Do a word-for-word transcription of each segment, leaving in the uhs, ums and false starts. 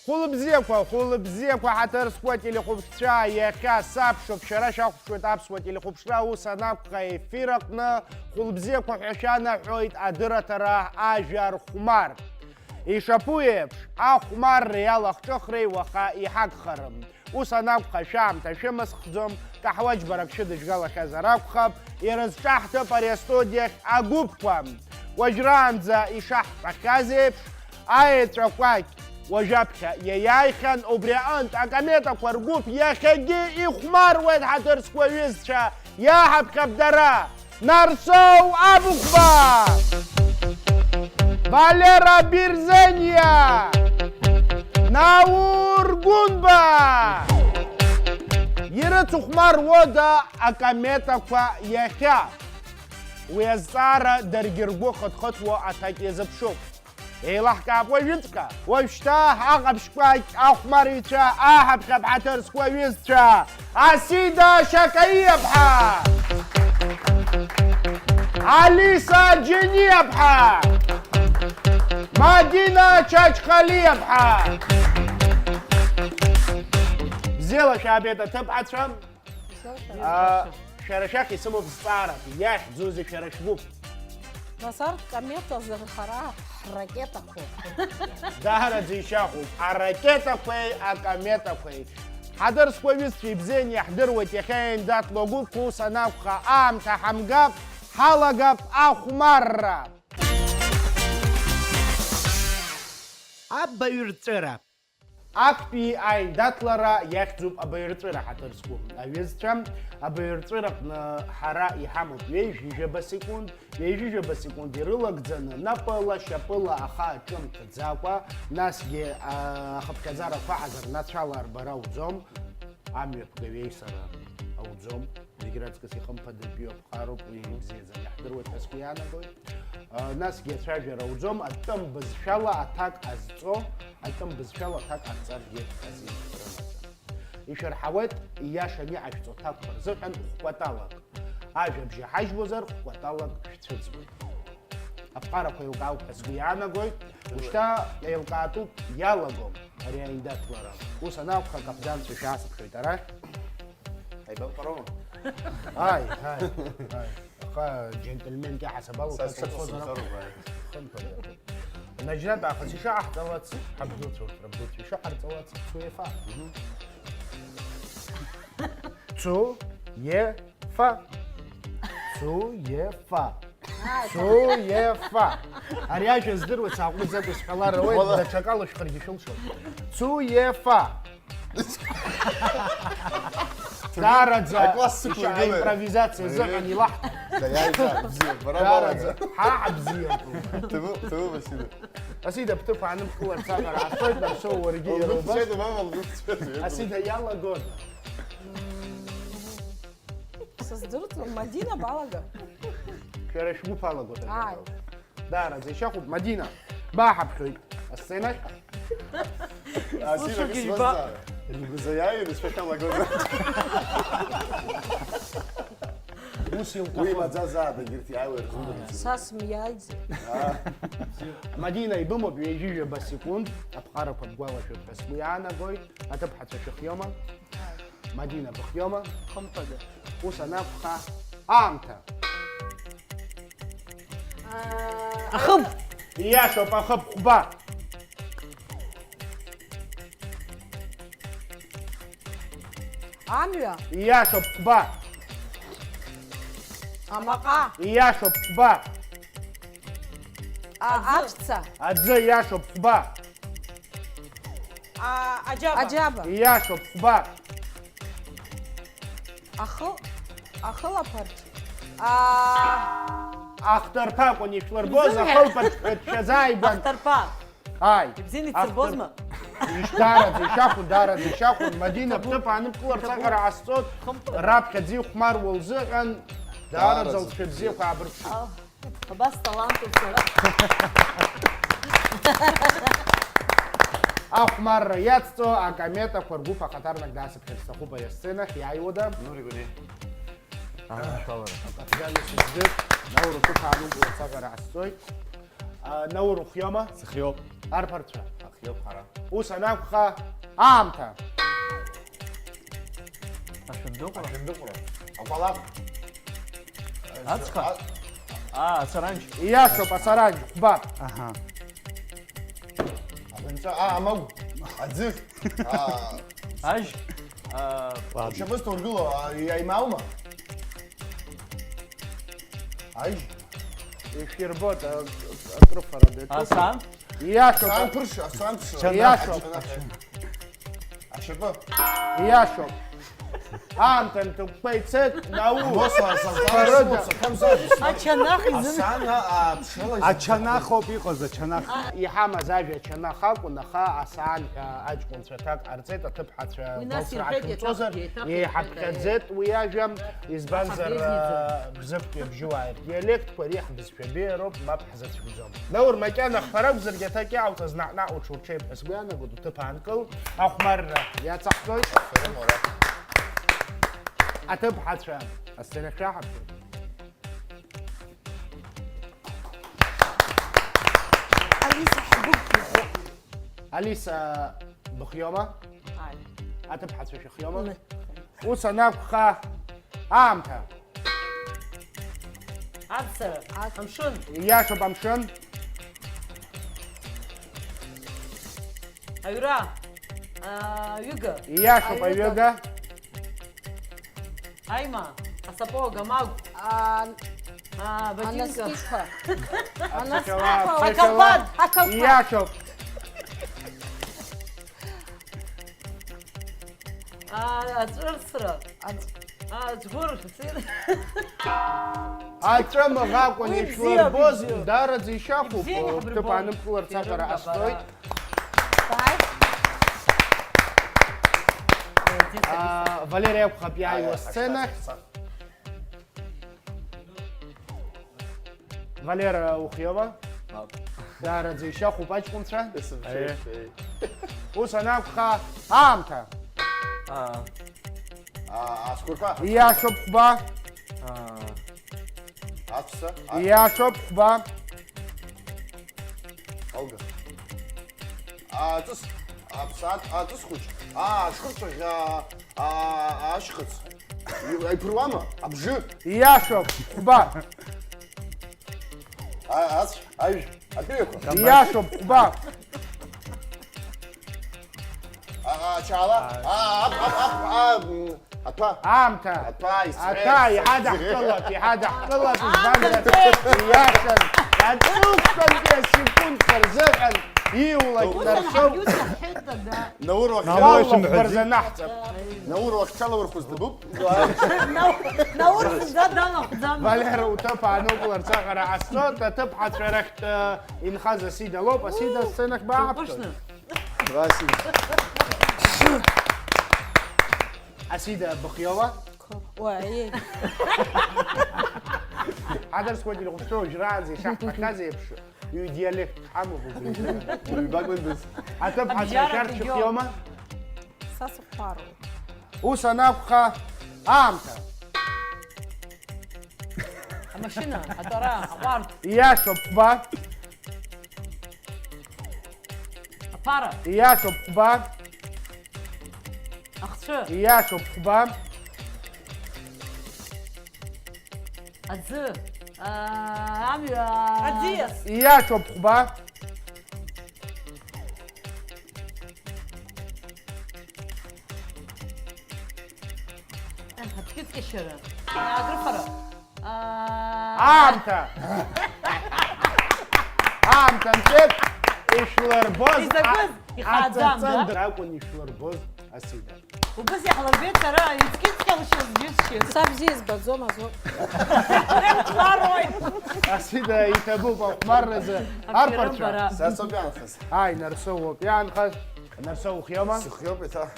Хәылбзиақәа, хәылбзиақәа, ҳаҭыр зқәу ателехәаԥшцәа, иахьа сабшоуп, шәара шәахәаԥшуеит аԥсуа телехәаԥшра, ус анакәха, ефир аҟны хәылбзиақәа ҳәа шәанаҳәоит адырраҭара Ажәа рхәмар. Ишаԥу еиԥш, ахәмарреи алахҿыхреи уаха иҳагхарым. Ус анакәха, шәаамҭа шәымысхӡом, каҳуа џьбарак шәыдыжәгалахьазар акәхап, ирызҿаҳҭып ари астудиахь агәыԥқәа. Уажәраанӡа ишаҳҳәахьаз еиԥш, аеҵәақәагь уажәаԥхьа иаиааихьан, убри аҟынтә акометақәа ргәыԥ иахьагьы ихәмаруеит, ҳаҭыр зқәу аҩызцәа, иаҳаԥхьап дара. Нарсоу Абыхәба, Валера Бирзениа, Наур Гәынба. Ирыцыхәмаруада акометақәа иахьа? Уи азҵаара даргьы ргәы хыҭхыҭуа аҭак иазыԥшуп. Еилаҳкаап уажәыҵәҟьа. Уажәшьҭа аҟаԥшьқәагь ахәмарыҩцәа аҳаԥхьап, ҳаҭыр зқәу аҩызцәа, Асида Шьакаиаԥҳа, Алиса Џьениаԥҳа, Мадина Чачхалиаԥҳа. Бзиала шәаабеит, аҭыԥҳацәа. Бзиала шәаабеит. Аа, шәара шәахь исымоуп зҵаарак, иахьӡузеи шәара шәгәыԥ? Нас арҭ кометазар ҳара ҳракетақәоуп. Даараӡа ишьахәуп, аракетақәеи акометақәеи. Ҳаҭыр зқәу аҩызцәа ибзианы иаҳдыруеит иахьа иандаҭло агәыԥқәа, ус анакәха, аамҭа ҳамгап, ҳалагап ахәмарра. Абаҩрҵәыра. Актәи аиндаҭлара иахьӡуп абаҩрҵәыра, ҳаҭыр зқәу аҩызцәа. Абаҩрҵәыраҟны ҳара иҳамоуп ҩажәижәаба секунд, ҩажәижәаба секунд ирылагӡаны, напыла, шьапыла, аха ҿымҭӡакәа, насгьы, аа, ахыԥхьаӡарақәа ҳазырнацәала арбара ауӡом, амҩаԥгаҩеи сара ауӡом, зегь раҵкыс ихымԥадатәиу аԥҟароуп, уи ибзиаӡаны иаҳдыруеит ҳәа сгәы иаанагоит. Насгьы ацәажәара ауӡом, атәым бызшәала аҭак ҟазҵо, атәым бызшәала аҭак ҟарҵаргьы азин рымаӡам. Ишәырҳауеит, ииашаны иҟашәҵо аҭакқәа рзыҳәан хәкәаталак. Ажәабжь иҳажьуазар, хәкәаталак шәцәыӡуеит. Аԥҟарақәа еилкаауп ҳәа сгәы иаанагоит. Ушьҭа еилкаатәуп, иалагом ари аиндаҭлара. Ус анакәха, акаԥданцәа шәаасыԥхьоит арахь. Ҳаибабҟароума? Ааи, ааи, ааи. Аха џьентльменк иаҳасаб алоуп. Са ҳәа сшыҟоу сымцароуп, ааи. Хымԥада. Наџьнатә аахыс ишаҟаҳҵалац, ҳабдуцәа урҭ рабдуцәа ишаҟарҵалац, цу ефа. Мгм. Цу ефа. Цу ефа. Цу ефа. Ари ажәа здыруеит, сааҟәыҵӡакәа исҳәалар ауеит, уала, даҽакала шәхаргьы шәылшоит. Цу ефа. Даараӡа акласс сықәыргылеит. Аимпровизациа азыҳәан илаҳҭап. Даиааит, бзиа, бара даараӡа. Балага. Ҳа ҳабзиақәоуп. Ҭабуп, ҭабуп, Асида. Асида, бҭыԥ аанымхыларц аҟара ҟасҵоит, Нарсоу, уаргьы иара убас. Лгәы ԥҵәеит, мама, лгәы ԥҵәеит. Асида, иалагода? Сыздырӡом, Мадина балага. Шәара шәгәыԥ алагоит. Ааи. Даараӡа ишьахәуп, Мадина, бааҳаԥхьоит асценахь. Асида, слушай, кызбазҵаара. Ргәы зааиуа, рыцәа шәалагозар. Ус илҭахым. Уи имаӡазаап, егьырҭ иааиуа ирзымдыруа. Са сымиааит. Аа. Мадина, ибымоуп ҩажәижәаба секунд, аԥҟарақәа бгәалашәоит ҳәа сгәы иаанагоит, аҭыԥҳацәа шәыхиома? Мадина, быхиома? Хымԥада. Ус анакәха, аамҭа. Ахыб! Ииашоуп, ахыб, хәба. Амҩа. Ииашоуп, хәба. Амаҟа. Ииашоуп, хәба. А, аӡы. Аҵәца. Аӡы, ииашоуп, хәба. А, аџьаба. Аџьаба. Ииашоуп, хәба. Ахы-, ахылаԥарч. А, ахҭарԥа акәын ишәлырбоз, изымҳәа. Ахылԥарч ҳәа дшәазааигәан. Ахҭарԥа. Ааи. Ибзианы исырбозма? Ахҭар-, ишдаараӡа ишахәын, даараӡа ишахәын. Мадина, иҭабуп. Бҭыԥ ааныбкыларц аҟара ҟасҵоит. Хымԥада. Раԥхьаӡа ихәмаруа лзыҳәан, даараӡа. Даараӡа лцәа бзиақәа аабырԥшуп. Ау. Абас талантуп сара. Ахәмарра иацҵо акометақәа ргәыԥ ахаҭарнак даасыԥхьар сҭахуп ари асценахь, иааиуада? Нури Гәдиа. Аанашәалара. Акаԥдан исыздыр, Наур уҭыԥ аанукыларц аҟара ҟасҵоит. А, Наур, ухиома? Сыхиоуп. Арԥарцәа. Ахиоуп ҳара. Ус анакәха, аамҭа. Ашәындыҟәра. Ашәындыҟәра. Акәалаԥ. Ацха? А- Аа, асаранџь. Ииашоуп, асаранџь, хәба. Аҳа. Аҳәынҵәа, аа, амагә, аӡы. Аа. Ажь. Аа, ладно. Ушьапы сҭоургыло, а, иаимаума? Ажь. Ишәирбоит, а, акрыфара ду. Асан? Ииашоуп. Асан ԥырш, асан ԥырш. Ииашоуп. Ашьапы. Ииашоуп. Аамҭа нҭакәкәа ицеит, Науур. Ачанах изын. Ачанах ауп иҟаз, ачанах. Иҳамаз ажәа ачанах акәын, аха асаан ҳәа аҷкәынцәа аҭак ҟарҵеит, аҭыԥҳацәа балсра ҳашәымҵозар, еиҳаԥхьаӡеит уи ажәа, избанзар, Бзыԥтәи абжьуаа рдиалектқәа реиҳа бызшәа беиароуп, мап ҳзацәгӡом. Науур, макьана хԥа ракәзаргьы аҭак иаауҵаз наҟ-наҟ уҽурҽеип ҳәа сгәы иаанагоит, уҭыԥ аанкыл, ахәмарра иаҵаҳҵоит. Аферым, уара. Аҭыԥҳацәа, асцена шәаҳаԥшуеит. Алиса, ҳгәы бхәыхәуп. Алиса, быхиома? Ааи. Аҭыԥҳацәа шәыхиома? Ус анакәха, аамҭа. Аҵәца. Амшын. Ииашоуп, амшын. Аҩра. Аҩыга. Ииашоуп, аҩыга. Аҩыга. Аима. Асапог, амагә. А, а, ботинка. Аноскиқәа. Аноскиқәа. Акалпад. Акалпад. Ииашоуп. А, аҵәырсра. Аҵ- А, аҵәгәыр. Аҵәа мыӷ акәын ишәлырбоз, даараӡа ишьахәуп, ҭыԥ аанымкыларц аҟара ҟасҵоит. А, Валери акәхап иааиуа асценахь. Валера, ухиома? Мап. Даараӡа ишьахәуп аҷкәынцәа. Ус анакәха, аамҭа. Аа. Аа, ацәқәырԥа. Ииашоуп, хәба. Аа. Аҵәца. Ииашоуп, хәба. Алга. Аҵыс. Аԥсаат, аҵыс хәыҷ. Аа, ашхырцәаӷь, аа, аа, ашьхыц. Иу-, иԥыруама? Абжы. Ииашоуп, хәба. А, ацә, ажә, атәыҩақәа. Ииашоуп, хәба. А, а, ачала. А, ап, ап, ап, а, м, аҭәа. Аамҭа. Аҭәа, исҳәеит. Аҭәа, иҳадаҳкылап, иҳадаҳкылап, избанзар, ииашан. Аҵыхәтәантәи асекундқәа рзыҳәан ииулак Нарсоу. Наур уахьчалоу. Иалахәқәа рзанаҳҵап. Наур уахьчалоу рхәыз дабуп. Наур зынӡа далахәӡам. Валера, уҭыԥ аанукыларц аҟара ҟасҵоит, аҭыԥҳацәа рахьтә, э, инхаз Асида лоуп. Асида, асценахь бааҳаԥшын. Асида, быхиоума? Уаи. Ҳадырсуеит, ирхәышәтәу уажәраанӡа ишаҳҳәахьаз еиԥш, ҩ-диалект ҳамоуп убри. Ҩбагәындыз. Аҭыԥҳацәа шәарҭ шәыхиома? Са сыхәмаруеит. Ус анакәха, аамҭа. Амашьына, атәара, аҟәардә. Ииашоуп, хәба. Аԥара. Ииашоуп, хәба. Ахцәы. Ииашоуп, хәба. Аӡы. Аа, амҩа. Аӡиас. Ииашоуп, хәба. Аҭкьыҵкьашьара. Акрыфара. Аа. Аамҭа! Аамҭа нҵәеит, ишәлырбоз. Изакәыз? А-, ихааӡам, да? Аҵаҵандра акәын ишәлырбоз, Асида. Убыс иаҳлырбеит сара, иҵкьыҵкьалшьаз џьысшьеит. Са бзиа избаӡом азоуп. Хәмаруеит. Асида иҭабуп ахәмарразы арԥарцәа. Са соуп иаанхаз. Ааи, Нарсоу уоуп иаанхаз. Нарсоу ухиома? Сыхиоуп еиҭа.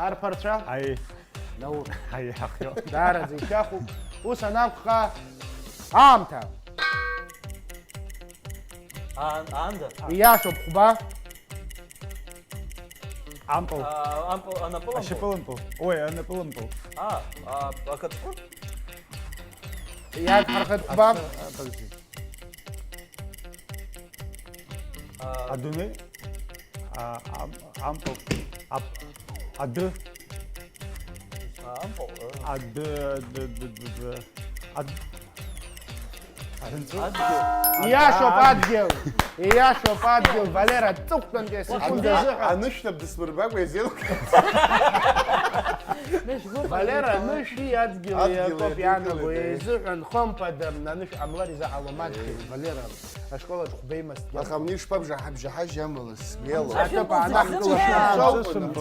Арԥарцәа? Ааи. Наур. Ааи, иахиоуп. Даараӡа ишәахәуп. Ус анакәха, аамҭа. Аан-, аанда? Ииашоуп, хәба. Ампыл. А, ампыл, анапылампыл? Ашьапылампыл. Ой, анапылампыл. А, а, акаҵкәыр? Иаадҳархеит, хәба. А, подожди. А, адунеи? А, ам-, ампыл. Ап-, ады. А, ампыл, э. Ады, ды, ды, ды, ды. Ад-, Арынҵәы? Адгьыл. Иашоуп, адгьыл. Иашоуп, адгьыл. Валера, ҵыхәтәантәи асекунд азыҳәа. Анышә нап дысмырбакәа изеилкааит. Валера, анышәи адгьыли акоуп иаанаго, изыҳәан, хымԥада, анышә ҟамлар изаҳауам адгьыл, Валера. Ашкол аҿы хәба имазҭгьы. Аха амни шԥабжаҳабжьаҳажь амала сгәеилоуп. Аҿы баанаҳкылап.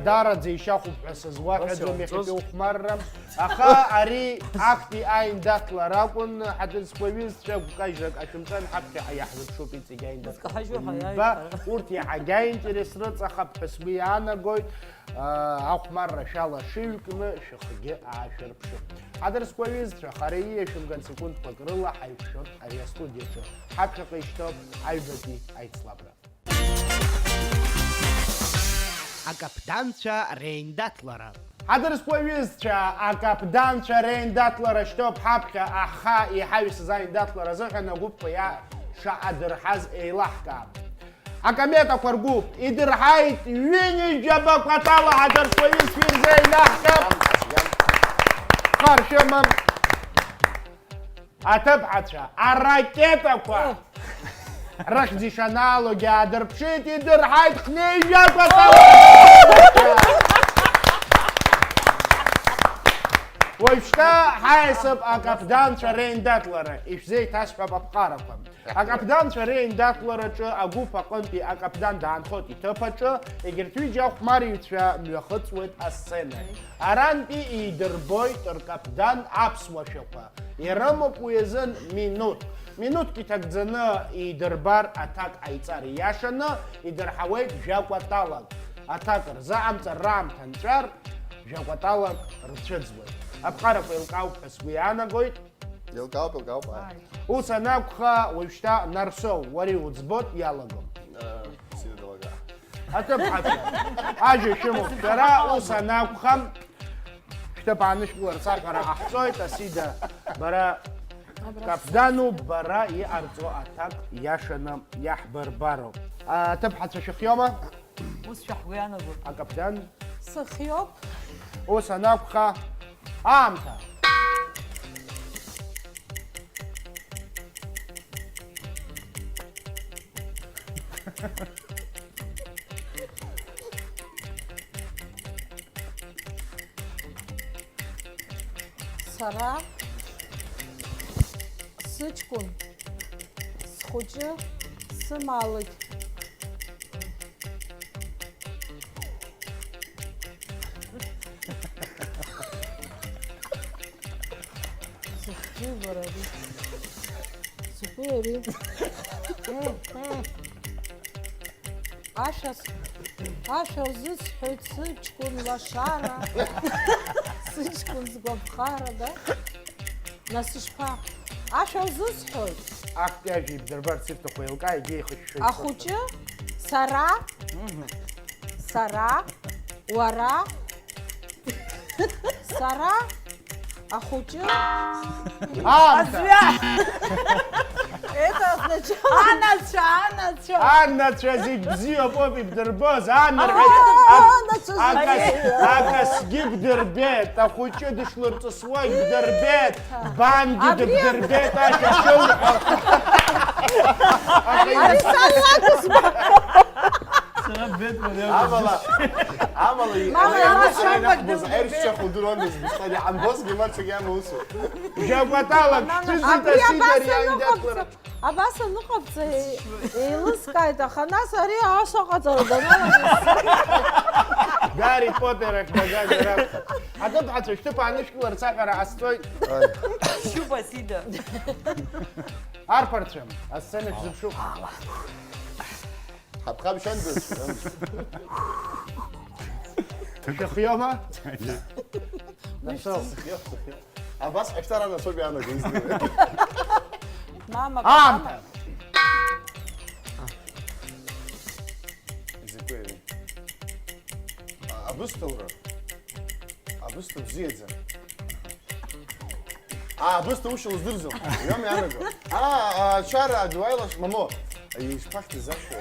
Даара ишьахәуп ҳәа сызуаҳәаӡом иахьатәи ухәмарра. Аха ари актәи аиндаҭлара акәын, ҳаҭыр зқәу аҩызцәа гәкажьрак ашәымҵан, ҳаԥхьаҟа иаҳзыԥшуп иҵегь аиндаҭлара. Ҳазкаҳажьу ҳаиааит. Ҩба, урҭ иаҳагьы аинтерес рыҵахап ҳәа сгәы иаанагоит. Ахәмарра шәалашыҩ кны шәыхгьы аашәырԥшып. Ҳаҭыр зқәу аҩызцәа, хара ииашәымган секундқәак рыла ҳаиқәшәоит ари астудиаҿы. Ҳаԥхьаҟа ишьҭоуп аҩбатәи аицлабра. Акаԥданцәа реиндаҭлара. Ҳаҭыр зқәу аҩызцәа, акаԥданцәа реиндаҭлара шьҭоуп ҳаԥхьа, аха иҳаҩсыз аиндаҭлара азыҳәан агәыԥқәа иа-, шаадырҳаз еилаҳкаап. Акометақәа ргәыԥ идырҳаит ҩынҩажәаба кәатала, ҳаҭыр зқәу аҩызцәа ирзеинаҳгап. Харшәымам. Аҭыԥҳацәа, аракетақәа рыхьӡ ишанаалогьы аадырԥшит, идырҳаит хнеижәакәа. Уажәшьҭа ҳаиасып акаԥданцәа реиндаҭлара, ишәзеиҭасҳәап аԥҟарақәа. Акаԥданцәа реиндаҭлараҿы агәыԥ аҟынтәи акаԥдан даанхоит иҭыԥ аҿы, егьырҭ ҩыџьа ахәмарыҩцәа мҩахыҵуеит асценаҿ. Арантәи идырбоит ркаԥдан аԥсуа шәақәа. Ирымоуп уи азын минуҭ. Минуҭк иҭагӡаны идырбар аҭак ҟаиҵар ииашаны, идырҳауеит жәа-кәаталак. Аҭак рзыҟамҵар раамҭа нҵәар, жәа-кәаталак рцәыӡуеит. Аԥҟарақәа еилкаауп ҳәа сгәы иаанагоит. Еилкаауп, еилкаауп, ааи. Ааи. Ус анакәха, уажәшьҭа Нарсоу, уара иуӡбот иалагом. Э, сида далага. Аҭыԥҳацәа, ажәа шәымоуп шәара, ус анакәха, шәҭыԥ аанышәкыларц аҟара ҟаҳҵоит, Асида, бара каԥдануп, бара иҟарҵо аҭак иашаны иаҳбырбароуп. Аҭыԥҳацәа шәыхиоума? Ус шәа ҳгәы иаанагоит. Акаԥдан? Сыхиоуп. Ус анакәха, аамҭа. Сара, сыҷкәын, схәыҷы, сымаалықь. Сыхьӡуи бара ари? Сыхьӡуи ари? Ашәа с-, ашәа узысҳәоит, сыҷкәын лашара, сыҷкәын сгәаԥхара, да? Нас ишԥа? Ашәа узысҳәоит? Актәи ажәа ибдырбарц ирҭаху еилкаа, егьа ихышәшәо ицоит. Ахәыҷы, сара, мгм, сара, уара, сара, ахәыҷы. Аамҭа! Азҩа! Это означает... Анацәа, анацәа! Анацәа зегь бзиоуп, ибдырбоз, анарҳәеит. Ак-, анацәа зегь акас-, бзиоуп. Акасгьы бдырбеит, ахәыҷы дышлырҵысуа ибдырбеит, бангьы дыбдырбеит, ашәа шьоуҳәа. Ари са иакәызма? Сара ббеит, мариам. Амала, амала, мама, ари, мама, ари, сабак ари, дыбдырбеит. Ари шьҭахь удыруандаз, бысҟали, амбозгьы марцагьы амоусу. Жәа-кәаталак, шәҭыҵит, абри асида, абас ари аныҟабҵа, аиндаҭлара. Абас аныҟабҵа, е-, еилыскааит, аха нас ари ас аҟаҵара даналагаз. Гарри Поттер ахь дагазар акәхап. Аҭыԥҳацәа, шәҭыԥ аанышәкыларц аҳәара ҟасҵоит. Ай. Шьуба, сида. Арԥарцәа, асцена шәзыԥшуп. Ҳаԥхамшьан дызшәыран. Шәыхиома? Насоу. Сыхиоуп, сыхиоуп. Абас ҟашәҵар анасоуп иаанаго, издыруеит. Мама, аамҭа! Мама. Изакәи ари? А, абысҭаура? Абысҭа бзиаӡам. А, абысҭа ушьа уздырӡом. Иоума иаанаго? А, а, чара, адуаила, мамо. Ишԥахьӡыз ашәа?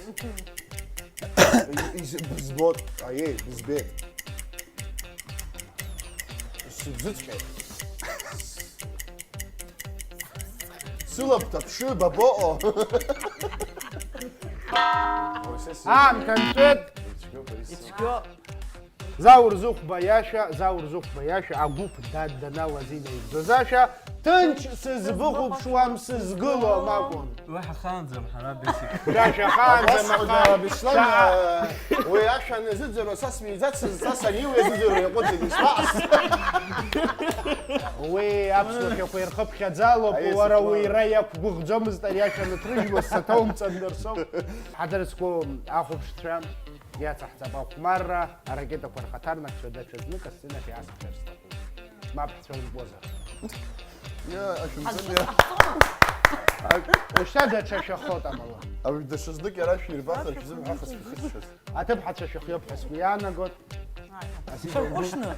Из- из- Бызбот, аиеи, бызбеит. Сыбзыҵәҟьеит. Сылабҭаԥшы, бабоҟо. Ой, са сзы- Аа, нканҵәеит! Ицәгьоуп ари сзы. Ицәгьоуп. Заур Зыхәба иашәа, Заур Зыхәба иашәа, агәыԥ дад даналаз инаигӡоз ашәа, ҭынч сызбыхәаԥшуам, сызгылом акәын. Уи ҳахаанӡам ҳара, Бесик. Дашәа хаанӡам, Абас аха. Беслан, Са- э, уи ашәа аназыӡырҩуа са смиӡацызт, са саниуа иазыӡырҩуа иаҟәыҵит, ишԥаҟасҵо? Уи аԥсуа шәақәа ирхыԥхьаӡалоуп, Аиеи, уара сыхәмарра. Уира иақәгәыӷӡомызт ари ашәа анҭрыжьуа, саҭоумҵан дырсоуп. Ҳадырсқәоу ахәаԥшцәа иацаҳҵап ахәмарра, аракетақәа рхаҭарнакцәа даҽа знык асценахь иаасыԥхьар сҭахуп. Мап ҳцәырбозар. Иа, ашәымҵан, Ҳазҿыз иа. Ҟаҳҵома? Ак- Ушьҭа даҽа шәахоит амала. Ауаҩ даҽа знык иара шәирбахыр, шәзымҳәаха сшәыхьысшьыз. Аҭыԥҳацәа шәыхиоуп ҳәа сгәы иаанагоит. Асида лгәы, Шәырҟәышны.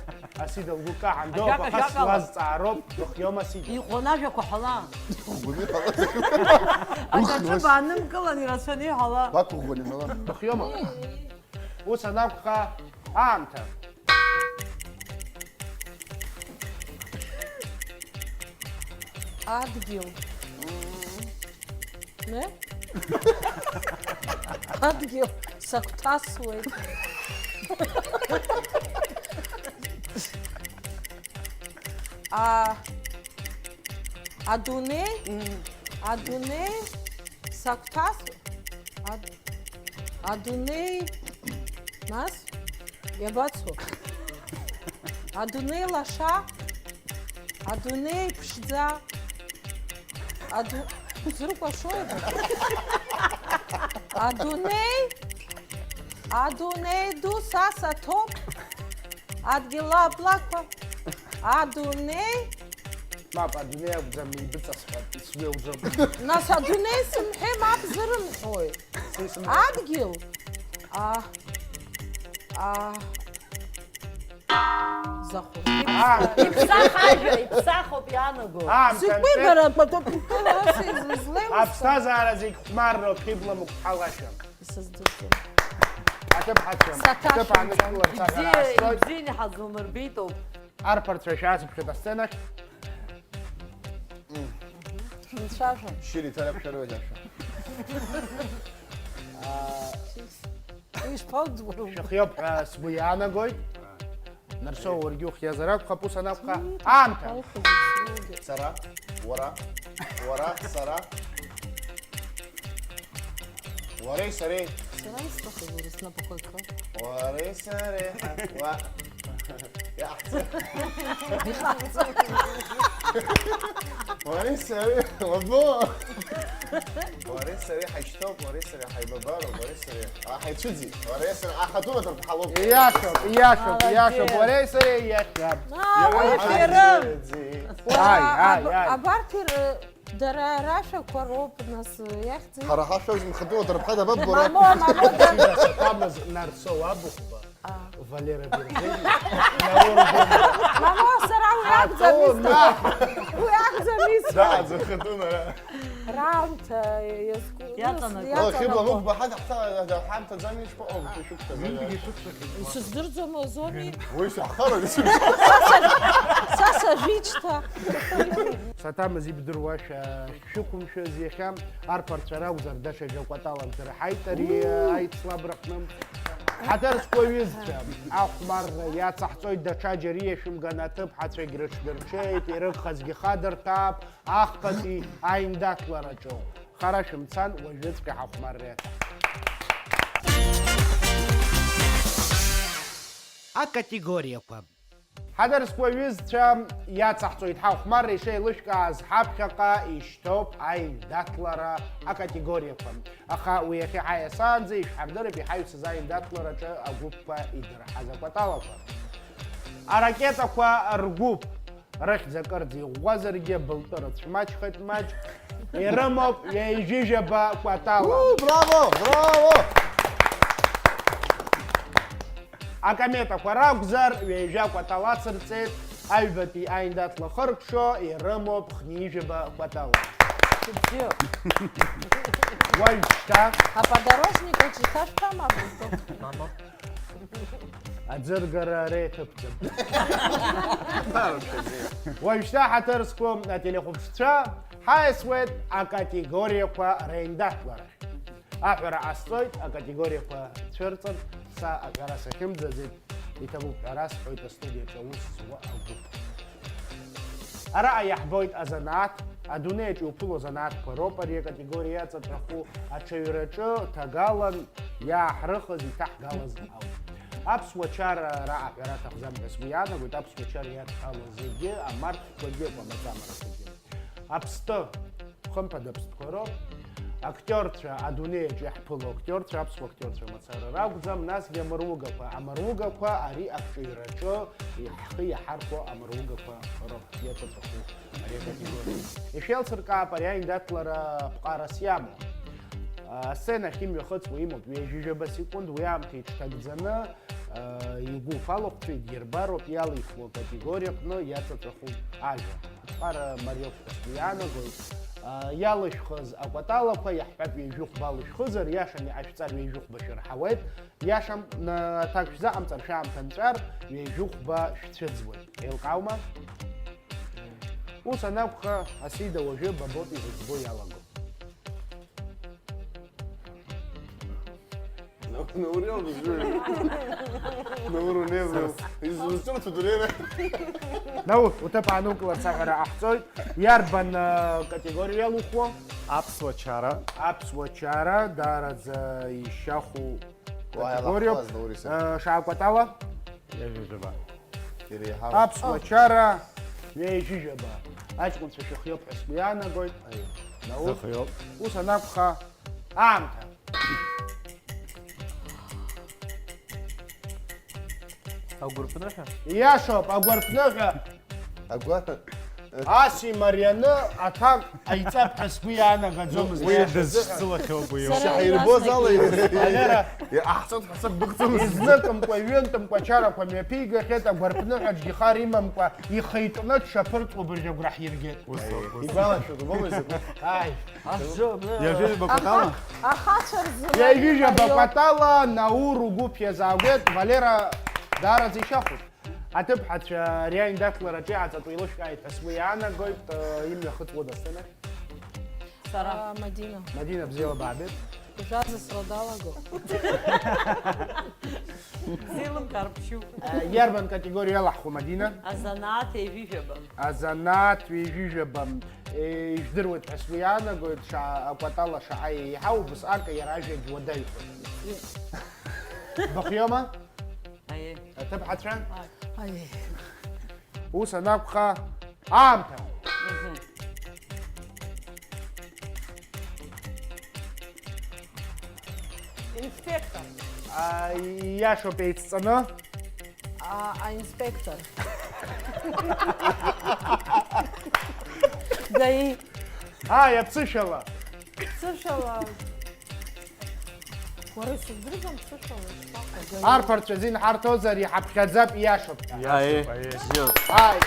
Асида лгәы каҳан, Ажәак, доуп, аха ажәак ала. Слазҵаароуп, быхиоума, Асида? Иӷәӷәаны ажәақәа ҳәала. Иӷәӷәаны иҳәала. Аҿаҿы Ух, баанымкылан, ирацәаны иҳәала. Бақәыӷәӷәаны иҳәала. Быхиоума? Ус анакәха, аамҭа. Адгьыл. Не? Адгьыл сагәҭасуеит. А, адунеи, адунеи сагәҭас-, ад-, адунеи, нас? Иабацо? Адунеи лаша, адунеи ԥшӡа, аду-, узыркәашои? Адунеи, адунеи ду са саҭоуп, адгьыл аблақәа, адунеи. Мап, адунеи акәӡам, ибыҵасҳәап, исгәеуӡом. Нас адунеи сымҳәеи, мап зырымҳәои? Са исымҳәо. Адгьыл, а, а, Захәа. Аа. Иԥсах ажәа, иԥсахоуп иаанаго. Аа, Сыкәи мшәан, бара, пату-, пату-, ас излеиуз? Аԥсҭазаара зегь хәмарроуп, ибла мықәҳалашәа. Исыздырӡом. Аҭыԥҳацәа, Саҭашәымҵан. Аҭыԥ аанышәкыларц аҟара Ибзиа, аасҭоит. Ибзианы ҳазумырбеитоуп. Арԥарцәа шәаасыԥхьоит асценахь. Шәынцәажәа. Шьыри, ҭарак шәароуеит ашәа. Аа, Ишԥауӡбару? Шәыхиоуп ҳәа сгәы иаанагоит. Нарсоу, уаргьы ухиазар акәхап, ус анакәха, аамҭа. Сара, уара, уара, сара. Уареи сареи. Сара исҭахыз уара снапқәа акы. Уареи сареи ҳа-, уа-, иаҳҵо. Уареи сареи, уабо? Уареи сареи ҳаишьҭоуп, уареи сареи ҳаибабароуп, уареи сареи, а, ҳаицәыӡит, уареи сареи ахатәы маҭәарқәа ҳалоуп. Ииашоуп, ииашоуп, ииашоуп, Молодец. Уареи сареи иахьа. Аа, уи шәара! Ҳаицәыӡит. Ааи, ааи, аб-, ааи. Абарҭ ир-, дара рашәақәа роуп, нас, иахьӡи? Ҳара ҳашәа зынхатәу маҭәарқәа дабаббо, Мамо, мамо, да. Саҭамыз Нарсоу Абыхәба. А. Валера Бергени. Мамоу, сара уи акәӡам исҭаху. Уи акәӡам исҭаху. Дааӡахатәын ара. Раамҭа иазку-, Иаҵанакуа. О, Хьыбла, иаҵанакуа. Мықәба ҳада ҳҭа-, ҳамҭаӡами ишԥаҟоу, шәықәшәазар? Ҩынтәгьы шықәсахьеит. Исыздырӡом, уазоми? Уи саҳхаран исымшәан. Са са-, са сажәит шьҭа. Саҭамыз ибдыруашәа шәықәымшәаз иахьа арԥарцәа ракәзар, даҽа жәакәатала дырҳаит ари аицлабраҟны. Ҳаҭыр зқәу аҩызцәа, ахәмарра иацаҳҵоит, даҽаџьара иашәымган аҭыԥҳацәагь рыҽдырҽеит, ирыгхазгьы хадырҭәаап, ахԥатәи аиндаҭлараҿы. Хара шәымцан, уажәыҵәҟьа ҳахәмарра иаҭахуп. Акатегориақәа. Ҳаҭыр зқәу аҩызцәа, иацаҳҵоит ҳахәмарра ишеилышәкааз, ҳаԥхьаҟа ишьҭоуп аиндаҭлара акатегориақәа. Аха уи иахьа ҳаиасаанӡа ишәҳардырып иҳаҩсыз аиндаҭлараҿы агәыԥқәа идырҳаз акәаталақәа. Аракетақәа ргәыԥ, рыхьӡ акырӡа иӷәӷәазаргьы, былтәы рыцәмаҷхеит маҷк, ирымоуп ҩажәижәаба кәатала. Уу, браво, браво! Акаметақәа ракәзар, ҩажәа кәатала ацырҵеит, аҩбатәи аиндаҭла хыркәшо ирымоуп хнижәаба кәатала. Бзиоуп. Уажәшьҭа. Аподорожник аҿы ишашәҭама, абылтәы? Мама. Аӡыргара реиҭыԥӡам. Уажәшьҭа ҳаҭыр зқәу ателехәаԥшцәа ҳаиасуеит акатегориақәа реиндаҭларахь. Аҳәара ҟасҵоит, акатегориақәа цәырҵыртә, са аҳәара сахьымӡаӡеит. Иҭабуп ҳәа расҳәоит астудиаҿы аус зуа агәыԥ. Араҟа иаҳбоит азанааҭ, адунеиаҿ иуԥыло азанааҭқәа роуп ари акатегориа иаҵатәаху, аҽаҩраҿы ҭагалан иааҳрыхыз иҭаҳгалаз ауп. Аԥсуа чарара аҳәара аҭахӡам ҳәа сгәы иаанагоит, аԥсуа чара иадҳәалоу зегьы амарҭқәагьы акәамаҵамарақәагьы. Аԥсты, хымԥада, аԥстәқәа роуп. Актиорцәа, адунеи аҿы иаҳԥыло актиорцәа, аԥсуа актиорцәа мацара ракәӡам, насгьы амыругақәа. Амыругақәа ари акҿыҩраҿы ҳхы иаҳархәо амыругақәа роуп иаҵатәаху ари акатегориа. Ишәеилсыркаап ари аиндаҭлара ԥҟарас иамоу. Асценахь имҩахыҵуа имоуп ҩажәижәаба секунд, уи аамҭа иҽҭагӡаны, игәыԥ алахәцәа идирбароуп иалихуа акатегориа аҟны иаҵатәаху ажәа. Аԥҟара мариоуп ҳәа сгәы иаанагоит. Иалышәхыз акәаталақәа иаҳҳәап, ҩажәихәба алышәхызар, иашан иҟашәҵар, ҩажәихәба шәырҳауеит. Иашам, аҭак шәзаҟамҵар, шәаамҭа нҵәар, ҩажәихәба шәцәыӡуеит. Еилкааума? Ус анакәха, Асида, уажәы ба боуп изыӡбо иалаго. Наур иоуп изҩыр. Наур унеиуа. Изусҭцәоу дырера. Наур, уҭыԥ аанукыларц аҟара ҟаҳҵоит. Иарбан, а, категориа иалухуа? Аԥсуа чара. Аԥсуа чара, даараӡа ишьахәу категориоуп. Уаа, иалаҳхуаз, Наур, исыр. А, шаакәатала? Иажәижәаба. Иреиҳау. Аԥсуа чара ҩажәижәаба. Аҷкәынцәа шәыхиоуп ҳәа сгәы иаанагоит. Аиеи. Наур. Сыхиоуп. Ус анакәха, аамҭа. Агәарԥныҳәа? Иашоуп, агәарԥныҳәа. Агәар-, Аси марианы аҭак ҟаиҵап ҳәа сгәы иаанагаӡомызт. Уи дызцылахьоу уи. Сара Шаҳирбоз ала еснагь еиуеит. Валера, Иҟаҳҵоит ҳәа саббыхӡомызт. Изныкымкәа, ҩынтәымкәа ачарақәа мҩаԥигахьеит, агәарԥныҳәаҿгьы хар имамкәа ихы итәны дшаԥырҵуа убыржәы агәра ҳиргеит. Ус ауп, ус. Игәалашәоит, убома изакәу? Ааи. Иажәижәаба кәатала? Ахацәа рзы. Иажәижәаба кәатала Наур угәыԥ иазаагәеит, Валера даараӡа ишьахәуп. Аҭыԥҳацәа ари аиндаҭлараҿы иааҵатәу еилышәкааит ҳәа сгәы иаанагоит, э, имҩахыҵуа дасҭанахь. Сара. А, Мадина. Мадина, бзиала баабеит. Ижәазасра далаго. Зеилымкаар ԥшьуп. Э, иарбан категориа иалаҳхуа, Мадина? Азанааҭ ҩажәижәаба. Азанааҭ ҩажәижәаба. Э, ижәдыруеит ҳәа сгәы иаанагоит, ша-, акәатала шаҟа еиҳау, убысҟак иара ажәагь уадаҩхоит. Быхиома? Аиеи. Аҭыԥҳацәа? Аиеи. Ус анакәха, аамҭа! Мгм. Инспектор. А, иашоуп, еицҵаны. А, аинспектор. Гаи. Ааи, аԥсышәала. Ԥсышәала. Уара исыздырӡом, ԥсышәала ишԥаҟоу? Арԥарцәа зин ҳарҭозар иҳаԥхьаӡап, ииашоуп ҳәа. Ииашоуп, аиеи. Бзиоуп. Ааи,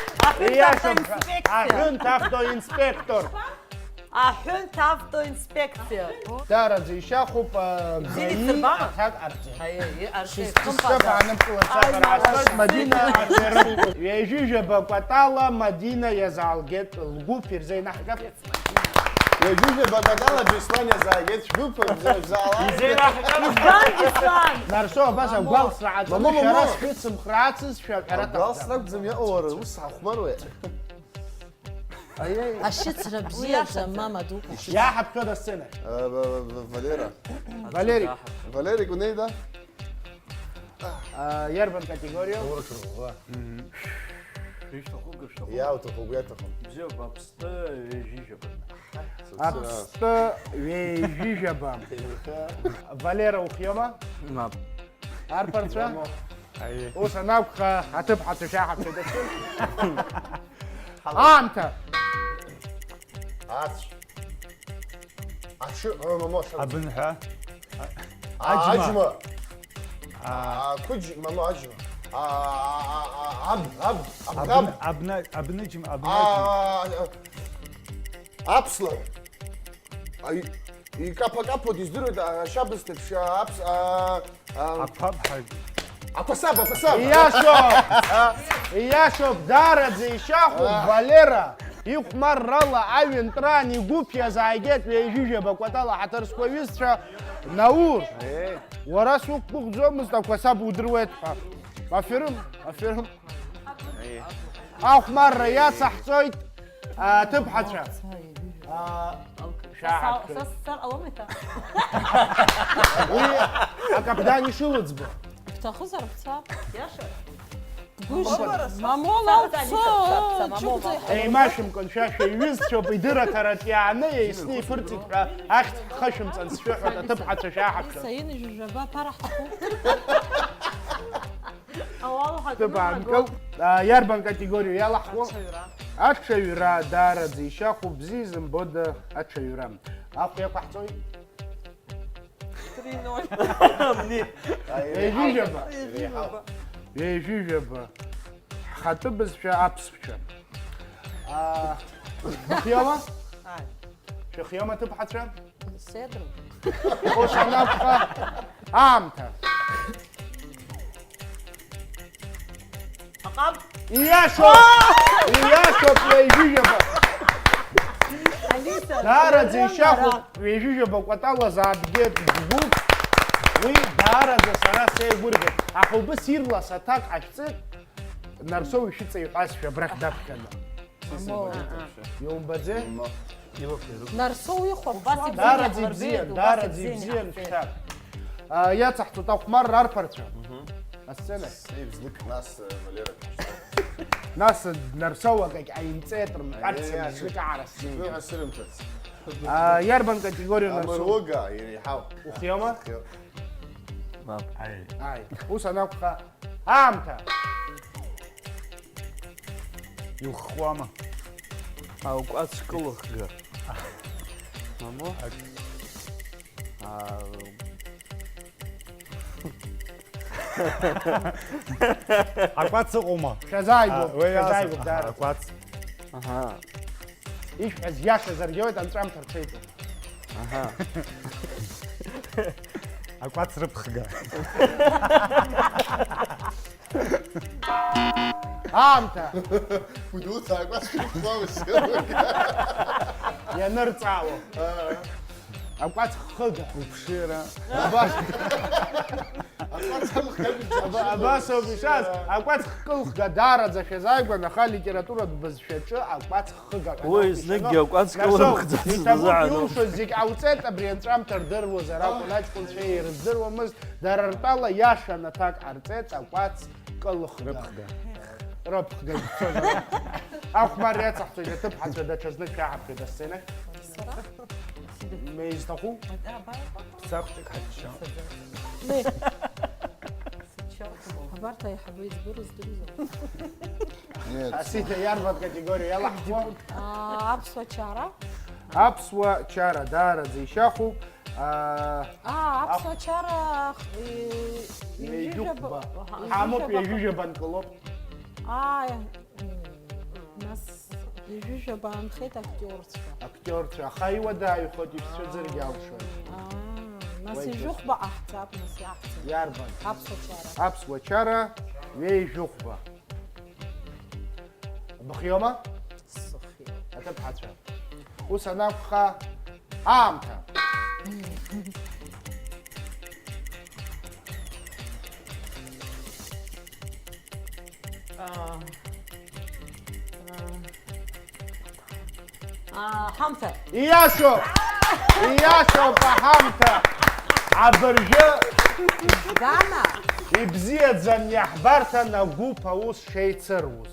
ииашоуп ҳәа. Аҳәынҭ автоинспектор. Аҳәынҭ автоинспекциа. Даараӡа ишьахәуп, а, Бзиа гаи ицырбама? Аҭак ҟарҵеит. Аиеи, иҟарҵеит. Шьҭа хымԥада. Сышьҭа баанымхыларц Ааи, аҟара мала, ацоит, Мадина, сышьҭа. Ҩажәижәаба кәатала Мадина иазаалгеит, лгәыԥ ирзеинаҳгап. Ҩажәижәаба кәатала Беслан иазааигеит, шәгәыԥ бзазала. Избан, Беслан? Нарсоу абас агәалсра ҟаҵаны, мамо, шәара мамо. Сшәыцымхрацызшәа ҳәара Агәалсра аҭахӡам. Акәӡам иҟоу, уара, ус ҳахәмаруеит. Аиеи. Ашьыцра бзиаӡам, мама дуқәа. Иаҳаԥхьода асценахь? Э, в-, в-, Валера. Валери. Валери, унеи, да? А, иарбан категориа? Урҭ рыла. Мгм. Ишәҭаху, гышәҭаху. Иауҭаху, гәеиҭаху. Бзиоуп, аԥстәы ҩажәижәаба. Аԥстәы ҩажәижәаба. Валера, ухиома? Мап. Арԥарцәа? Аиеи. Ус анакәха, аҭыԥҳацәа шәаҳаԥхьа дацәын. Аамҭа! Ацә. Аҽы, э, мамо, аҽы. Абынҳәа. А, аџьма. Аџьма. А. А, қәыџь, мамо, аџьма. А, а, а, а, аб, аб, аб, аб. Абны-, абна-, абныџьма, абнаџьма. А, а, аԥслаҳә. А, и-, икаԥа-каԥоит, издыруеит, а, ашьабсҭеиԥш, а, аԥс-, а, А, аԥабҳагь. Ақәасаб, ақәасаб. Ииашоуп! Ииашоуп, даараӡа ишьахәуп, а. Валера. Ихәмаррала аҩынтәраан игәыԥ иазааигеит ҩажәижәаба кәатала ҳаҭыр зқәу аҩызцәа. Наур, Е. Уара суқәгәыӷӡомызт ақәасаб удыруеит ҳәа. Аферым, аферым. Ахәмарра иацаҳҵоит аҭыԥҳацәа. Аа, шәааҳаԥшуеит. Са сцар ҟалома иҭа? Уи акаԥдан ишылыӡбо. Бҭахызар бца. Иаша. Гәышьа. Мамола уца. Еимашәымкәан шәа шәеиҩызцәоуп, идырраҭаратә иааны еисны иԥырҵит ҳәа ахьӡ ҳхышәымҵан сшәыҳәоит, аҭыԥҳацәа шәааҳаԥшыр. Саин ижәжәаба аԥара ҳҭахуп. Ауал ҳәа Тыԥ аанкыл. А, иарбан категориа иалаҳхуа? Аҽаҩра. Аҽаҩра, даараӡа ишьахәуп, бзиа изымбода аҽаҩра? Ахә иақәаҳҵоит? Три ноль. Ҩажәижәаба. Ҩажәижәаба. Ҩажәижәаба. Ҳхатәы бызшәа аԥсшәа. А, быхиоума? Ааи. Шәыхиоума, ҭыԥҳацәа? Седру. Ус анакәха, аамҭа. Аҟаб. Ииашоуп! Ииашоуп, ҩажәижәаба! Алиса, даараӡа ишьахәуп, ҩажәижәаба кәатала заабгеит гәыԥ. Уи даараӡа сара сеигәырӷьеит. Аха убыс ирлас аҭак ҟашәҵеит, Нарсоу ишәыҵаҩ ҳәа сшәа абрахь даԥхьаны. Иумбаӡеи? Нарсоу ихәаԥшуа. Даараӡа ибзиан, даараӡа ибзиан шьҭа. А, иацаҳҵоит ахәмарра арԥарцәа. Асцена. Сеиԥш знык нас, э, Валера. Нас Нарсоу акагь ҟаимҵеит, рымҳәарц, Аиаиа, знык аара сзеиуеит. Сыҳәа сырымҭац. А, иарбан категориа Нарсоу? Амыруга, иреиҳау. Ухиоума? Схиоуп. Мап. Аи. Аи. Ус анакәха, аамҭа. Иуххуама? Аукәац кылыхга. Мамоу? Ак- А, Акәац ыҟоума? Шәазааигәоуп, А, уи шәазааигәоуп, аха, даараӡа. Акәац. Аҳа. Ишәҳәаз иашазаргьы ауеит, анҵәамҭа рҽеиҵоуп. Аҳа. Акәац рыԥхга. Аамҭа. Гәдоуҭа акәац шәыԥхуамызт. Ианырҵаауа. Аа. Акәац хыга. Уԥшыра. Абас. Акәац кылхга. Аба-, абас ауп ишаз. Акәац кылхга даараӡа шәазааигәан, аха алитературатә бызшәаҿы акәац хыга ҳәа Уи акәын знык ишәаны. Иакәац Нарсоу, кылымхӡац иҭабуп, изаҳәан ауп. Илшоз зегь ауҵеит, абри анҵәамҭа рдыруазар акәын, аҷкәынцәа ирыздыруамызт, дара ртәала иашан аҭак ҟарҵеит, акәац кылхга. Рыԥхга. Рыԥхга ицозар. Ахәмарра иацаҳҵоит, аҭыԥҳацәа даҽазнык шәаҳаԥхьоит асценахь. Сара? Ма изҭаху? Абар. Ԥсахәҷык ҳаччо. Ме. Абарҭ аиҳабы иӡбы рыздырзар? Нет. Асида иарбан категориа иалаҳхуа? А, аԥсуа чара. Аԥсуа чара даараӡа ишьахәуп. А, А, аԥсуа чара, е, ҩажәижәаба. Ҩажәижәаба. Аҳа. Ҳамоуп, ҩажәижәаба. Ҩажәижәаба нкылоуп. А, м, нас ҩажәижәаба аанхеит актиорцәа. Актиорцәа, аха иуадаҩхоит, ишәцәыӡыргьы алшоит. А, нас Уаҩ ҩажәихәба ҿыц. Ҟаҳҵап, нас иаҳҵап. Иарбан? Аԥсуа чара. Аԥсуа чара, ҩажәихәба. Быхиоума? Сыхиоуп. Аҭыԥҳацәа. Ус анакәха, аамҭа. А, а, а, ҳамҭа. Ииашоуп! Ииашоуп аҳамҭа! Абыржәы Дана! Ибзиаӡам иаҳбарҭан агәыԥ аус шеицыруз.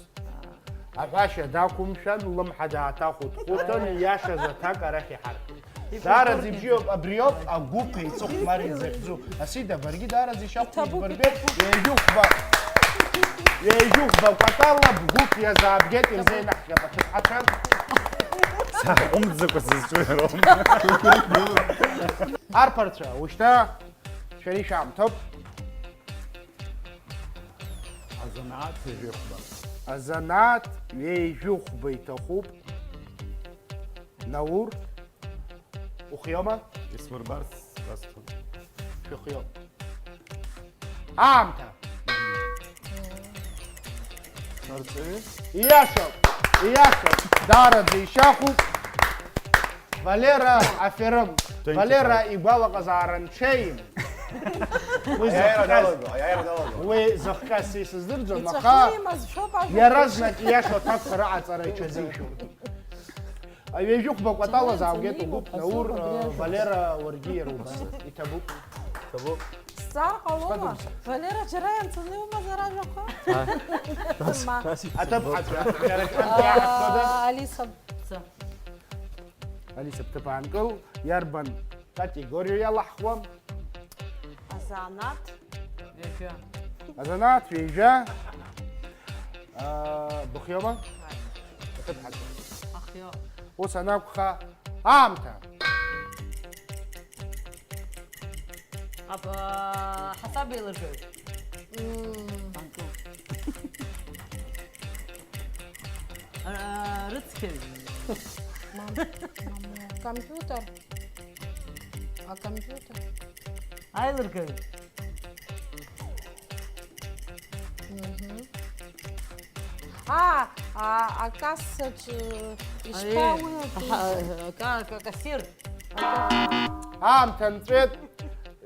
Аҳәашьа дақәымшәан, ллымҳа дааҭахәыҭхәыҭын, ииашаз аҭак арахь иҳаркит. Даараӡа ибзиоуп, абриоуп агәыԥ еиҵыхәмар изахьӡу. Асида, баргьы даараӡа ишьахәқәа Иҭабуп, ижәбарбеит, иҭабуп. Ҩажәихәба, ҩажәихәба кәатала бгәыԥ иазаабгеит, ирзеинаҳхьап аҭыԥҳацәа. Саҟәымҵӡакәа сызҿу иароуп. Арԥарцәа, ушьҭа шәара ишәаамҭоуп. Азанааҭ ҩажәихәба. Азанааҭ ҩажәихәба иҭахуп. Наур, ухиоума? Исмырбарц сасҭоит. Шәыхиоуп. Аамҭа! Арҵаҩы? Ииашоуп! Ииашоуп! Даараӡа ишьахәуп! Валера аферым. Thank you, Валера sir. Игәалаҟазаара нҽеим. Уи Аиааира зыхҟьаз, далагон, аиааира далагон. Уи зыхҟьаз са исыздырӡом, аха иҵәахны имазшәоуп ажәа. Иаразнак ииашоу аҭакқәа рыҟаҵара иҽазишәоит. Ҩажәи хәба кәатала зааугеит угәы ԥнаур, Валера, уаргьы иара убас. Иҭабуп. Иҭабуп. Сҵаар ҟалома? Валера, џьара ианцаны иумазар ажәақәа? Ма. Аҭыԥҳацәа, џьара шәанӡа иаҳҭода? Аа, Алиса, бца. Алиса, бҭыԥ аанкыл, иарбан категориа иалаҳхуа? Азанааҭ. Ҩажәа. Азанааҭ, ҩажәа. Аа, быхиоума? Ааи. Аҭыԥҳацәа. Ахиоу. Ус анакәха, аамҭа. Аб-, аа, ҳасаб еилыргаҩ. Мм. Банкыл. Аа, рыцқьаҩ. Мам, мам, компьютер. А компьютер? Аилыргаҩ. Мгм. А, а, акассаҿы ишԥа уи аха, ака-, ака-, акассир. Аамҭа нҵәеит,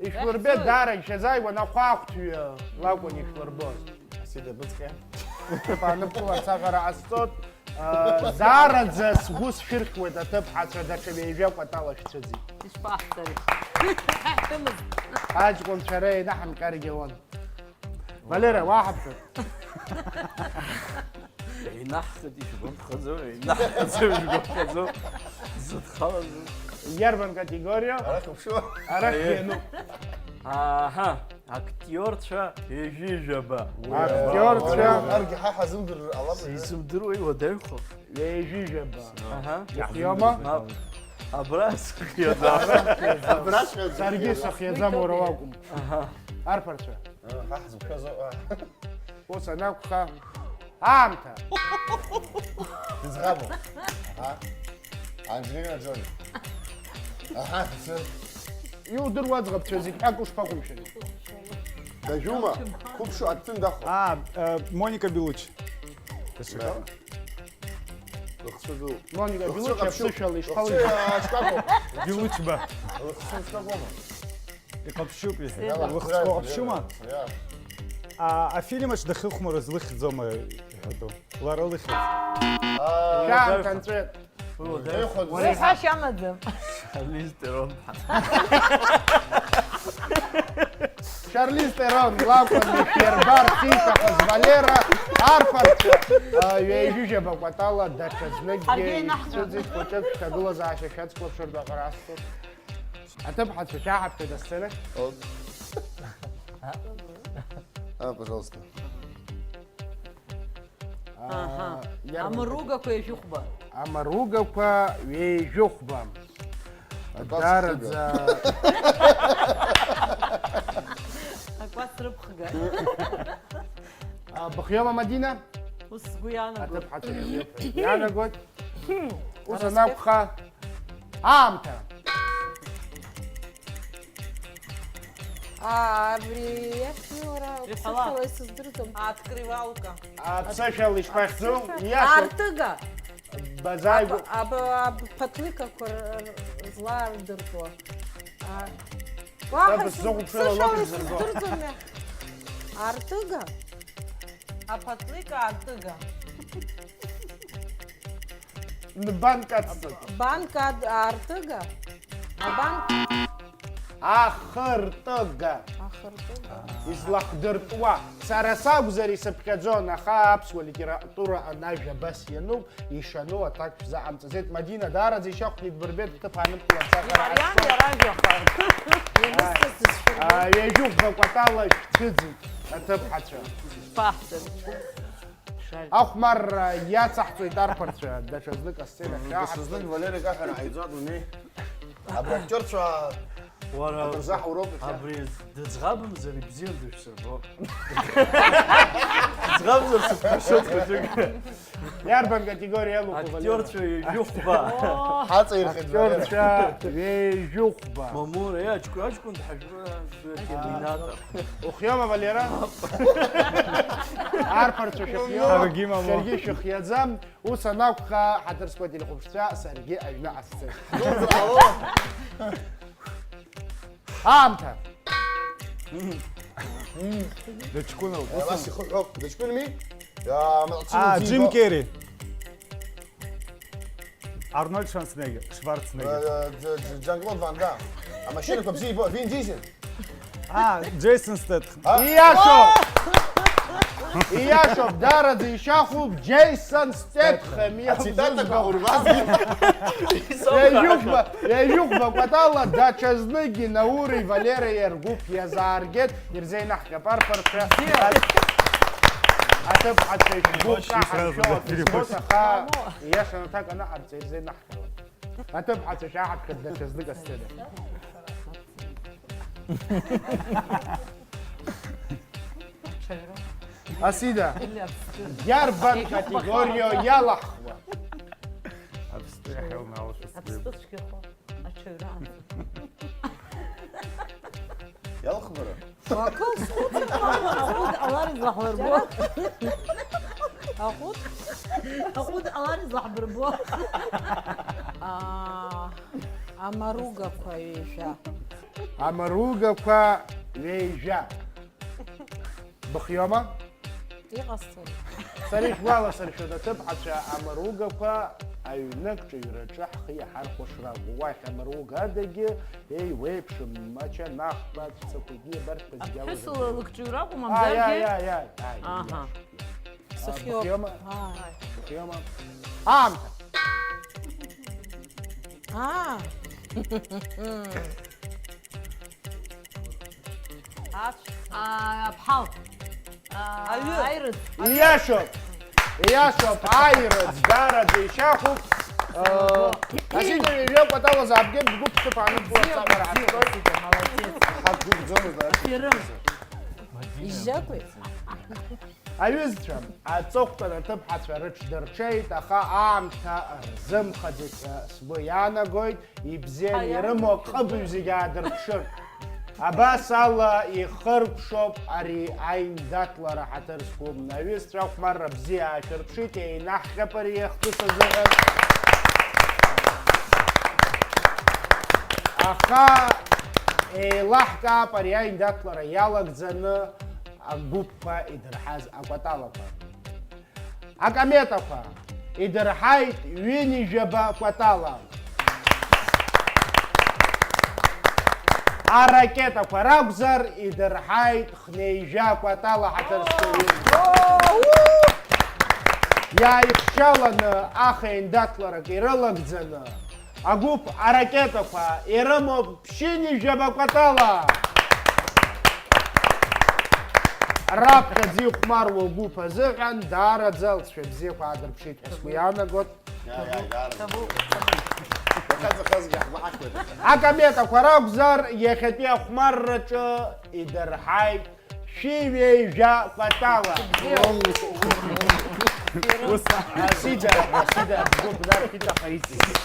ишәлырбеит, даара ишәазааигәан, ахәаахәҭҩы лакәын ишәлырбоз. Асида быцҟьа. Ҭыԥ ааныбкыларц аҟара ҟасҵоит. Заараӡа сгәы сшәырхьуеит, аҭыԥҳацәа даҽа ҩажәа кәатала шәцәыӡит. Ишԥаҳҵари? Ҳаҳәымызт. Аҷкәынцәа ара инаҳамҟьаргьы ауан. Валера, уаҳа ԥхьак. Инаҳхит, ишәгәаԥхаӡо, инаҳхаӡо, ишәгәаԥхаӡо. Зыдхалазу? Иарбан категориа? Арахь уԥшуа? Арахь иануп. Аҳа. Актиорцәа ҩажәижәаба. Актиорцәа. Аргьы ҳа ҳазымдырыр ҟалап. Сизымдыруеи, уадаҩхо? Ҩажәижәаба. Аҳа. Иахиома? Мап. Абра сыхиаӡам. Абраҵәҟьа саргьы сыхиаӡам, уара уакәым. Аҳа. Арԥарцәа. Ҳа ҳзықәшәазоуп. Ус анакәха, аамҭа. Дыӡӷабу? Аҳа. Анджелина Джоли. Аҳа, цы. Иудыруа аӡӷабцәа зегь ҳәак ушԥақәымшәари? Дажәума? Қәыԥшу аттын дахо. А, э, Моника Белуччи. Лыхцәы ду. Моника Белуччи ҟаԥшьуп. Аԥсышәала ишԥалыжәбо? Лыхцәы, а, шкәакәоуп. Белуччи ба. Лыхцәы шкәакәоума? Иҟаԥшьуп, иҳәеит. Иала, лыхцәы иала, ҟаԥшьума? Иала. А, афильм аҿы дахьыхәмарыз лыхьӡома иҳәатәу? Лара лыхьӡ. Шәаамҭа нҵәеит. Уи уадаҩ. Уара уи ҳәашьа амаӡам. Шарлиз Терон. Шарлиз Терон лакәын ишәирбарц ииҭахыз Валера арԥарцәа, а, ҩажәижәаба кәатала даҽа зныкгьы ишәцәыӡит, хәыҷык шәҭагылазаашьа шәацклаԥшыртә аҟара асҭоит. Аҭыԥҳацәа шәаҳаԥхьоит асценахь. Оп. А, пожалуйста. Аҳа. Амаругақәа ҩажәихәба. Амаругақәа ҩажәихәба. Акәац Дараӡа. Акәац рыԥхга. А, быхиоума, Мадина? Ус сгәы иаанагоит. Аҭыԥҳацәа рзы ианагоит. Ус анакәха, аамҭа. А, абри иахьура, иҳәала. Ԥсышәала исыздырӡом. Открывалка. Аԥсышәала ишԥахьӡу? Аԥсышәа. Ииашоуп. Артыга. Базааигәа. Аб-, аб-, аб-, ԥаҭликақәа р-, р-, злаардыртәуа. А, уаҳа саб сзы сыхәаԥшыла ԥсышәала лоуп изырго. Исыздырӡом. Артыга. Аԥаҭлика артыга. Нбанк ацҵатәуп. Банк ад-, артыга? Абанк? Ахыртыга. Ахыртыга. Излахдыртәуа. Сара сакәзар исыԥхьаӡон, аха аԥсуа литератураҟны ажәа абас иануп, ишану аҭак шәзаҟамҵаӡеит. Мадина, даараӡа ишьахәны идбырбеит, бҭыԥ ааныбкылан сахар. Иариан иара ажәаха. Ианысҵаз зышәырбеит. Аа, ҩажәи хәба кәатала шәцәыӡит, аҭыԥҳацәа. Шәаҳҭыр. Ахәмарра иацаҳҵоит арԥарцәа, даҽа знык асцена. Мм, даҽа знык Валери Каҳәа ҳаиҵо адунеи. Абри актиорцәа уара, акыр заҳауроуп иахьа. Абри дыӡӷабымзар ибзиан дышәсырбо. Дыӡӷабзар сыԥхашьоит хәыҷык. Иарбан категориа иалоуп, Валери? Актиорцәа ҩажәи хәба. Ҳаҵаирхеит Валери. Актиорцәа ҩажәи хәба. Мамура, е, аҷкәын, аҷкәын дҳажәуа. Терминатор. Ухиоума, Валера? Арԥарцәа шәыхиоума? Саргьы, мамоу. Саргьы шәыхиаӡам. Ус анакәха, ҳаҭыр зқәу ателехәаԥшцәа, саргьы аҩны асцена. Аамҭа. Дыҷкәыноуп. Э, ус ихы ҳәоуп. Дыҷкәынми? Иа, молодцы, А, Џим Керри. Арнольд Шварценеггер, Шварценеггер. Э, э, Дж-, Дж-, Жан-Клод Ван Дам. Амашьынақәа бзиа ибо, Вин Дизель. А, Джейсон Стэтхэм. А? Ииашоуп! Ииашоуп, даараӡа ишьахәуп, Джейсон Стэтхэм. Ацитатақәа урбазгьы. Ҩажәихәба, ҩажәихәба кәатала даҽазныкгьы Наури Валереи ргәыԥ иазааргеит, ирзеинаҳҟьап арԥарцәа. Аҭыԥҳацәа ишәгәы Вообще каҳаршәо сразу афизиоз, перепостить. Аха ииашаны аҭак анаҟарҵа ирзеинаҳҟьалап. Аҭыԥҳацәа шәаҳаԥхьа даҽазныказ сцена. Асида, иарбан категориоу иалаҳхуа? Аԥстәы иаҳа илнаалашәа сгәы иабоит. Аԥстәы цәгьахо, аҽаҩра. Иалхбара? Уакыл схәыцит, аҟәыд алар излаҳбырбо. Аҟәыд? Аҟәыд алар излаҳбырбо. Аа, амаругақәа ҩажәа. Амаругақәа ҩажәа. Быхиома? Иҟасҵои? Сара ишәгәаласыршәоит, аҭыԥҳацәа амаругақәа аҩны акҿаҩраҿы ҳхы иаҳархәаша ракәу. Уахь амаруга адагьы еиуеиԥшым, ачанахқәа, аҵәцақәагьы абарҭқәа зегьы Аԥҳәыс алазыгӡоит. Лыгҿыҩра акәым, Ааи, амзаргьы? Ааи, ааи, ааи, ааи, Аҳа. Иашоуп. Сыхиоуп. Ааи. Сыхиоума? Аамҭа. Аа. Ацә. Аа, аԥҳал. Аа, Аҩы. Аирыӡ. Ииашоуп. Ииашоуп, аирыӡ даараӡа ишьахәуп. Э, Асида ҩажәа кәатала заабгеит, бгәы бҭыԥ аанықәларц аҟара ҳазхоит. Бзиа, бзиа, молодец. Ҳақәгәыӷӡомызт, ара. Ферым. Изакәи? Аҩызцәа, аҵыхәтәан аҭыԥҳацәа рыҽдырҽеит, аха аамҭа рзымхаӡеит ҳәа сгәы иаанагоит, ибзианы Аиа. Ирымоу аҟыбаҩ зегьы аадырԥшыртә. Абас ала ихыркәшоуп ари аиндаҭлара ҳаҭыр зқәым. Аҩызцәа ахәмарра бзиа аашәырԥшит, еинаҳҟьап ари ахҭыс азыҳәан. Аха еилаҳкаап ари аиндаҭлара иалагӡаны агәыԥқәа идырҳаз акәаталақәа. Акометақәа идырҳаит ҩынҩажәаба кәатала. Аракетақәа ракәзар, идырҳаит хнеижәа кәатала ҳаҭыр зқәу ҩынтә. Иааихшьаланы ахеиндаҭларак ирылагӡаны, агәыԥ аракетақәа ирымоуп ԥшьынҩажәаба кәатала. Раԥхьаӡа ихәмаруа агәыԥ азыҳәан даараӡа алҵшәа бзиақәа аадырԥшит ҳәа сгәы иаанагоит. Иа, иа, иа, иахьаҵахазгьы ҳгәы ҳақәлеит. Акометақәа ракәзар, иахьатәи ахәмарраҿы идырҳаит шәи ҩеижәа кәатала. Ус, Асида, Асида, сгәы бнархьит, аха иҵегь.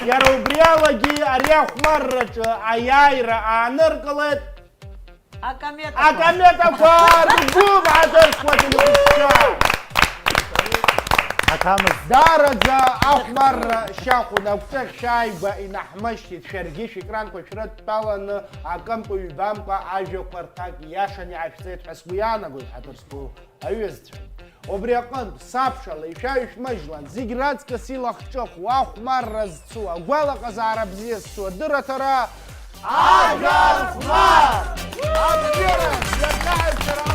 Иара убри алагьы ари ахәмарраҿы аиааира ааныркылеит. Акометақәа. Акометақәа ргәыԥ аадырԥшуа телехәаԥшцәа. Аҭамыз. Даараӡа ахәмарра шьахәын, агәҿыӷь шәааигәа инаҳмышьҭит, шәаргьы шәекранқәа шәрыдтәаланы акымкәа-ҩбамкәа ажәақәа рҭак ииашаны иаашәҵеит ҳәа сгәы иаанагоит, ҳаҭыр зқәу аҩызцәа. Убри аҟынтә, сабшала, ишәаҩ-шәмыжьлан, зегь раҵкыс илахҿыху, ахәмарра зцу, агәалаҟазаара бзиа зцу, адырраҭара, Ажәа зхәмар! Абзиара, иахьа ҳаибашьра